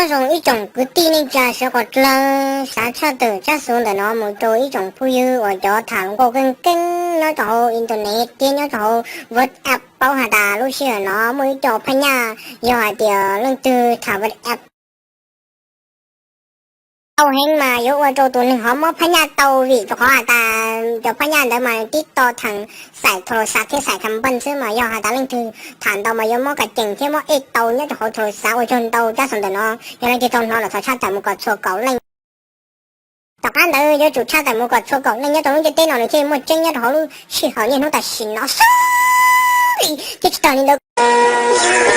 Nyob zoo ib tsoom kwv tij neej tsa sawv qhov dlawg, xav tshaj tawm tsab xov ntawm no mus rau ib tsoom phooj ywg uas cov tham hluas nkauj keej keej nyob rau hauv internet thiab nyob rau hauv WhatsApp paub has tas lub sij hawm no muaj ib co phaj nyaj, yog hais tias leej twg tham WhatsApp tau heev mas yuav ua rau tus neeg hov mob phaj nyaj tau vim rau qhov has tas cov phaj nyaj ntawd mas tib to theem xaim thau las xav thiab xaim kham npaj xwb mas yog has tas leej twg tham ntau mas yuav mob kas cees thiab mob ej tau nyob rau hauv thau las xav. Ua tsaug ntau tsab xov ntawm no, yog leej twg tau hnov los thov tshaj tawm mus kom txhua kaum leej. Tom qab ntawd yuav tsum tshaj tawm mus kom txhua kaum leej nyob rau lub ntiaj teb no nws thiaj muaj tseeb nyob rau hauv lub sij hawm niaj hnub tam sim no xwb li thiab tsis tag li ntawd.